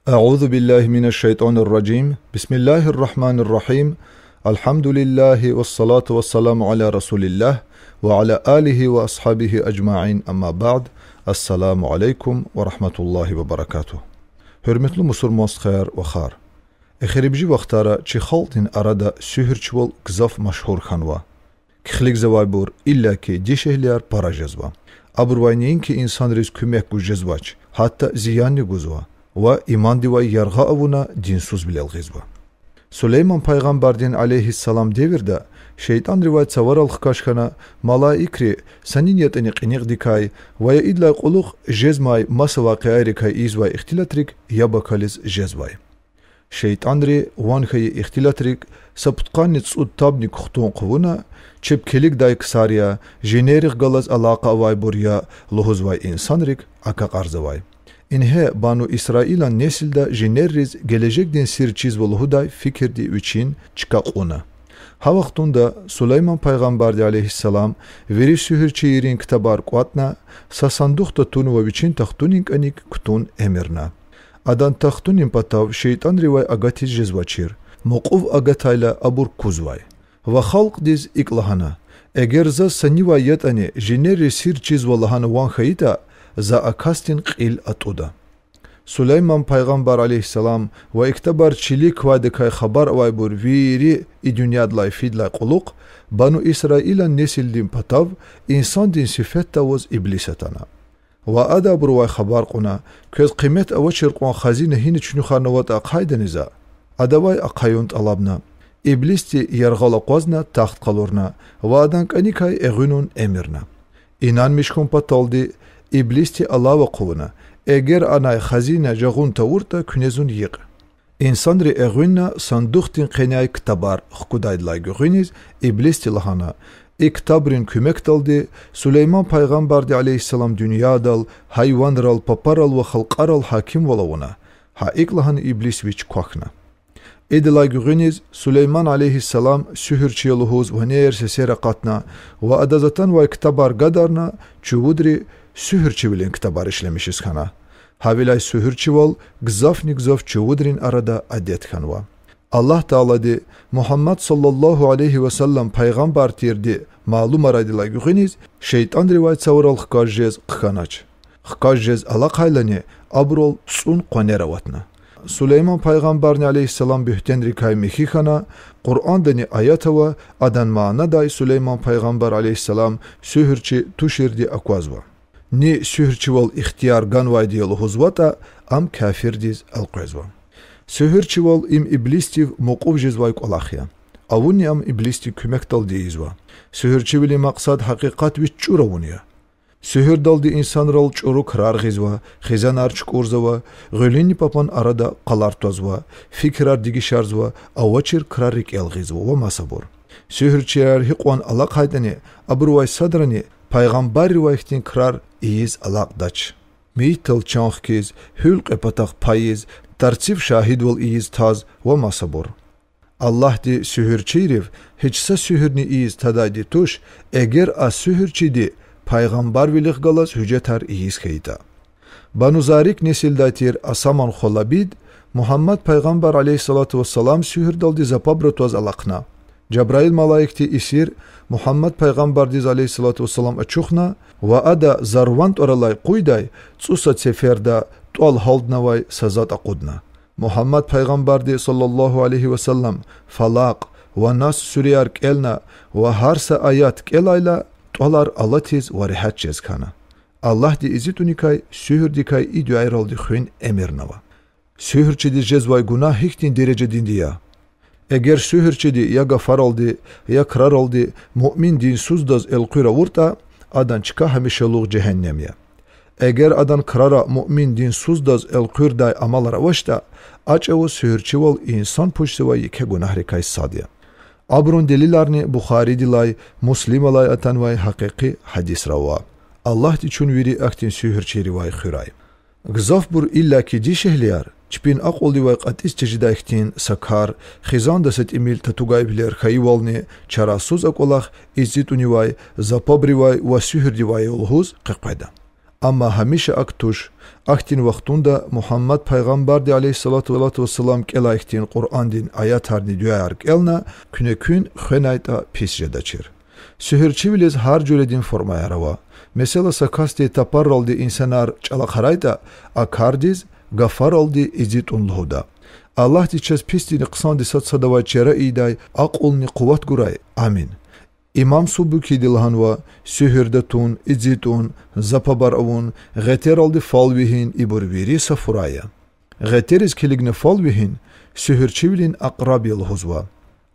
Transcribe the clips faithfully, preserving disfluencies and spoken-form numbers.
أعوذ بالله من الشيطان الرجيم. بسم الله الرحمن الرحيم. الحمد لله والصلاة والسلام على رسول الله وعلى آله وأصحابه أجمعين. أما بعد. السلام عليكم ورحمة الله وبركاته. Гьуьрметлу мусурман стхаяр, вахар. Эхиримжи вахтара чи халкьдин арада суьгьуьрчивал гзаф машгьур хьанва. Кхьилгзавайбур, иллаки дишегьлияр пара жезва. Абурувай неинки инсанриз куьмек гуз жезвач, гьатта зиянни гузва ва имандивай яргъа авуна динсузвилел гъизва. Сулейман пайгъамбардин, عليه السلام, девирда шейтӀанривай цаварал хкаж хьана, малаикри са нин ятӀани кьиникьдикай ва я идалай кьулухъ жезмай маса вакъиайрикай ийизвай ихтилатрик яб акализ жезвай. ШейтӀанри ван хьайи ихтилатрик са пудкъанни цӀуд табни кухтун хъувуна, чеб килигдай ксар я, жинеррихъ галаз алакъа авайбур я лугьузвай инсанрик акакьарзавай. Ингье Бану Исраилан несилда жинерриз гележегдин сир чизва лугьудай фикирди вичин чка кьуна. Гьа вахтунда Сулейман пайгъамбарди, عليه السلام, вири суьгьуьрчийрин ктабар кӀватӀна, са сандухда тунва вичин тахтунин кӀаник кутун эмирна. Адан тахтунин патав шейтӀанривай агатиз жезвачир, мукьув агатайла абур кузвай. Ва халкьдиз икӀ лагьана: Эгер заз са нивай ятӀани жинерриз сир чизва лагьана ван хьайитӀа, за а касдин кьил атӀуда. Сулейман пайгъамбар, عليه السلام, ва и ктабар чилик квайдакай хабар авайбур вири и дуьньядилай фидалай кьулухъ Бану Исраилан несилдин патав инсандин сифетда аваз иблис атана. Ва ада абурувай хабар кьуна: Квез къимет авачир кьван хазина гьина чуьнуьхарнаватӀа ахъайдани за? Адавай ахъаюн тӀалабна. Иблисди яргъал акъвазна тахт къалурна ва адан кӀаникай эгъуьнун эмирна. Инанмиш хьун паталди, иблисди алава хъувуна: Эгер анай хазина жагъун тавуртӀа, куьне зун йикь. Инсанри эгъуьнна сандухдин къеняй ктабар хкудайдалай гуьгъуьниз, иблисди лагьана: И ктабрин куьмекдалди Сулейман пайгъамбарди, عليه السلام, дуьньядал, гьайванрал, папарал ва халкьарал гьакимвал авуна. Гьа икӀ лагьана иблис вич квахьна. Идалай гуьгъуьниз Сулейман, عليه السلام, суьгьуьрчи я лугьуз ванер-сесер акъатна ва адаз атанвай ктабар гадарна, чувудри суьгьуьрчивилин ктабар ишлемишиз хьана. Гьавиляй суьгьуьрчивал гзафни-гзаф чувудрин арада адет хьанва. Аллагь Таалади Мугьаммад, صلى الله عليه وسلم, пайгъамбар тирди малум арайдалай гуьгъуьниз шейтӀанривай цаварал хкаж жез хъхьанач. Хкаж жез алахъайлани, абурал цӀун къванер аватна. Сулейман пайгъамбарни, عليه السلام, буьгьтенрикай михьи хьана, Къуръандани аят ава, адан манадай Сулейман пайгъамбар, عليه السلام, суьгьуьрчи туширди аквазва. Ни суьгьуьрчивал ихтияр ганвайди я лугьузватӀа, ам кафирдиз элкъвезва. Суьгьуьрчивал им иблисдив мукьув жезвай кӀвалах я. Авунни ам иблисдин куьмекдалди ийизва. Суьгьуьрчивилин макьсад гьакъикъат вич чӀур авун я. Суьгьуьрдалди инсанрал чӀуру крар гъизва, хизанар чукӀурзава, гъуьлуьнни папан арада къалар твазва, фикирар дегишарзава, авачир крар рикӀел гъизва ва масабур. Суьгьуьрчияр гьикьван алахъайтӀани, абурувай садрани пайгъамбарривай хьтин крар ийиз алакьдач. Мейитдал чан хкиз, гьуьл кьве патахъ пайиз, тарциф шагьидвал ийиз таз ва масабур. Аллагьди суьгьуьрчийрив гьич са суьгьуьрни ийиз тадайди туш, эгер а суьгьуьрчиди пайгъамбарвилихъ галаз гьуьжетар ийиз хьайитӀа. Бану Зарик несилдай тир Асаман хва Лабид Мугьаммад пайгъамбар, عليه الصلاة والسلام, суьгьуьрдалди за пабра тваз алахъна. Жабраил малаикди и сир Мугьаммад пайгъамбардиз, عليه الصلاة والسلام, ачухна ва ада зарван тӀвар алай къуйдай цӀусад сеферда тӀвал гьалднавай са затӀ акъудна. Мугьаммад пайгъамбарди, صلى الله عليه وسلم, Фалакь ва Нас суреяр кӀелна ва гьар са аят кӀелайла, тӀвалар алатиз ва регьят жез хьана. Аллагьди ИзитӀуникай суьгьуьрдикай и дуьайралди хуьн эмирнава. Суьгьуьрчидиз жезвай гунагь гьихьтин дережадинди я? Эгер суьгьуьрчиди я гафаралди, я краралди муъмин динсуздаз элкъуьр авуртӀа, адан чка гьамишалугъ жегьеннем я. Эгер адан крара муъмин динсуздаз элкъуьрдай амалар авачтӀа, а чӀавуз суьгьуьрчивал инсан пушзавай еке гунагьрикай сад я. Абурун делиларни Бухаридилай, Муслималай атанвай гьакъикъи гьадисра ава. Аллагьди чун вири ахьтин суьгьуьрчийривай хуьрай. Гзафбур, иллаки дишегьлияр, чпин акьулдивай кьатӀиз тежедай хьтин са кар, хизанда са тӀимил татугайвилер хьайивални, чарасуз а кӀвалах ИзитӀунивай, за пабривай ва суьгьуьрдивай я лугьуз къекъведа. Амма гьамиша акӀ туш, ахьтин вахтунда Мугьаммад пайгъамбарди عليه الصلاة والسلام кӀелай хьтин Къуръандин аятарни дуьаяр кӀелна, куьне куьн хвенайтӀа, пис жедачир. Суьгьуьрчивилиз гьар жуьредин формаяр ава. Месела, са касди тапарралди инсанар чӀалахъарайтӀа, а кардиз гафаралди изи тӀун лугьуда. Аллагьди чаз писдини хъсандин сад-садавай чара ийидай акьулни къуват гурай. Амин. Имам Субукиди лагьанва: суьгьуьрда тун, изи тӀун, запабар авун, гъетералди фал вегьин— ибур вири са фурай я. Гъетериз килигна фал вегьин суьгьуьрчивилин акьраб я лугьузва.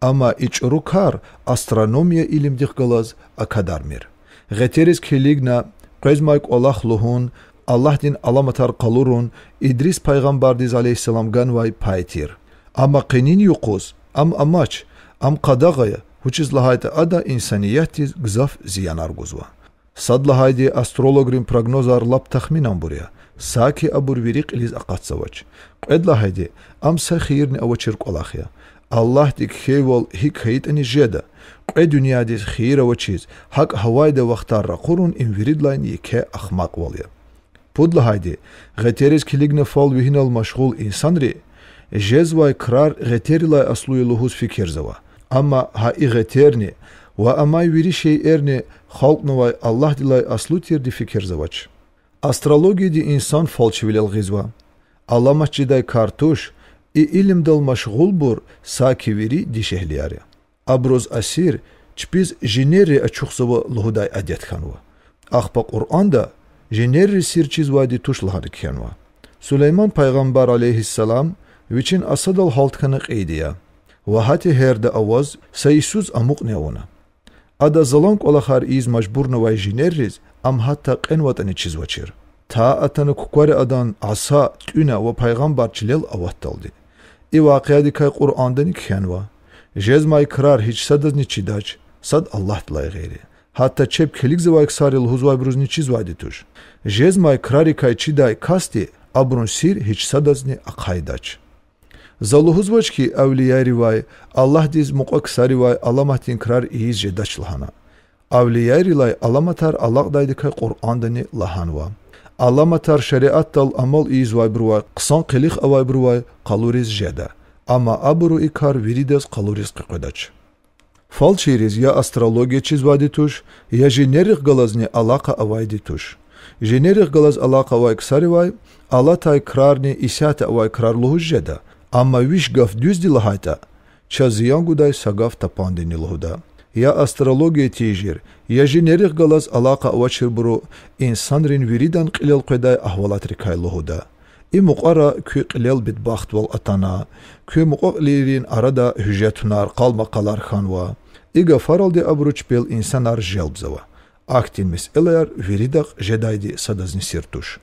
Амма и чӀуру кар астрономия илимдихъ галаз акадармир. Гъетериз килигна, къвезмай кӀвалах лугьун, Аллагьдин аламатар къалурун— Идрис пайгъамбардиз عليه السلام ганвай пай тир. Амма къенин юкъуз ам амач, ам къадагъа я, вучиз лагьайтӀа ада инсаниятдиз гзаф зиянар гузва. Сад лагьайди, астрологрин прогнозар лап тахминанбур я, саки абур вири кьилиз акъатзавач. Кьвед лагьайди, ам са хийирни авачир кӀвалах я. Аллагьди кхьейвал гьикӀ хьайитӀани жеда, кьве дуьньядиз хийир авачиз гьакӀ гьавайда вахтар ракъурун— им виридалайни еке ахмакьвал я. Пуд лагьайди, гъетериз килигна фал вегьинал машгъул инсанри жезвай крар гъетерилай аслу я лугьуз фикирзава. Амма гьа и гъетерни ва амай вири шейэрни халкьнавай Аллагьдилай аслу тирди фикирзавач. Астрологияди инсан фалчивилел гъизва. Аламат жедай кар туш, и илимдал машгъулбур саки вири дишегьлияр я. Абуруз асир чпиз жинерри ачухзава лугьудай адет хьанва. Ахпа Къуръанда жинерри сир чизвайди туш лагьана кхьенва. Сулейман пайгъамбар عليه السلام вичин асадал гьалт хьана кьейди я ва гьа тегьерда аваз са йисуз амукьни авуна. Ада залан кӀвалахар ийиз мажбурнавай жинерриз ам гьатта кьенватӀани чизвачир. Та атана куквари адан аса тӀуьна ва пайгъамбар чилел аватдалди. И вакъиадикай Къуръандани кхьенва: жезмай крар гьич садазни чидач, сад Аллагьдилай гъейри. Гьатта чеб килигзавай ксари лугьузвайбурузни чизвайди туш. Жезмай крарикай чидай касди абурун сир гьич садазни ахъайдач. За лугьузвач хьи, авлияйривай, Аллагьдиз мукьва ксаривай аламатдин крар ийиз жедач лагьана. Авлияйрилай аламатар алакьдайдакай Къуръандани лагьанва: аламатар шариатдал амал ийизвайбурувай, хъсан къилих авайбурувай къалуриз жеда, амма абуру и кар виридаз къалуриз къекъведач. Фалчийриз я астрология чизвайди туш, я жинеррихъ галазни алакъа авайди туш. Жинеррихъ галаз алакъа авай ксаривай алатай крарни исятда авай крар лугьуз жеда, амма виш гаф дуьзди лагьайтӀа, чаз зиян гудай са гаф тапандини лугьуда. Я астрология тийижир, я жинеррихъ галаз алакъа авачирбуру инсанрин виридан кьилел къведай агьвалатрикай лугьуда. И мукьвара куь кьилел бедбахтвал атана, куь мукьва-кьилийрин арада гьуьжетунар, къалмакъалар хьанва. И гафаралди абуру чпел инсанар желбзава. Ахьтин месэлаяр виридахъ жедайди садазни сир туш.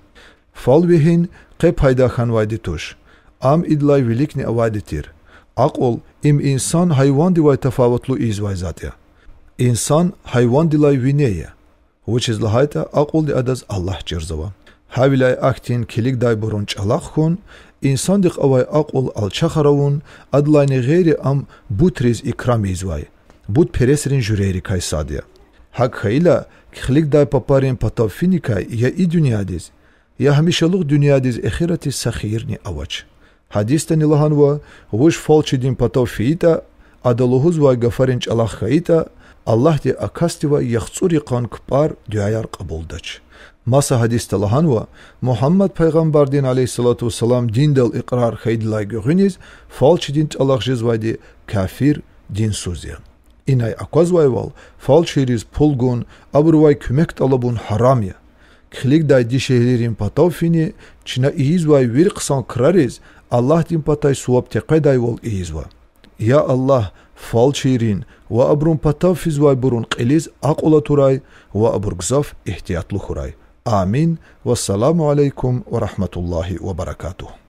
Фал вегьин къе пайда хьанвайди туш. Ам идалай виликни авайди тир. Акьул— им инсан гьайвандивай тафаватлу ийизвай затӀ я. Инсан гьайвандилай вине я, вучиз лагьайтӀа акьулди адаз Аллагь чирзава. Гьавиляй ахьтин килигдайбурун чӀалахъ хьун, инсандихъ авай акьул алчахар авун, адалайни гъейри ам бутриз икрам ийизвай, бутпересрин жуьрейрикай сад я. ГьакӀ хьайила, килигдай папарин патав финикай я и дуьньядиз, я гьамишалугъ дуьньядиз эхиратиз са хийирни авач. Гьадисдани лагьанва: вуж фалчидин патав фейитӀа, ада лугьузвай гафарин чӀалахъ хьайитӀа, Аллагьди а касдивай яхцӀур йикъан кпӀар, дуьаяр кьабулдач. Маса гьадисда лагьанва: Мугьаммад пайгъамбардин عليه الصلاة والسلام диндал икьрар хьайидалай гуьгъуьниз фалчидин чӀалахъ жезвайди кафир, динсуз я. Инай аквазвайвал, фалчийриз пул гун, абурувай куьмек тӀалабун гьарам я. Килигдай дишегьлийрин патав фини чна ийизвай вири хъсан крариз Аллагьдин патай суваб текъведайвал ийизва. Я Аллагь, фалчийрин ва абурун патав физвайбурун кьилиз акьул атурай ва абур гзаф игьтиятлу хьурай. Амин. والسلام عليكم ورحمة الله وبركاته.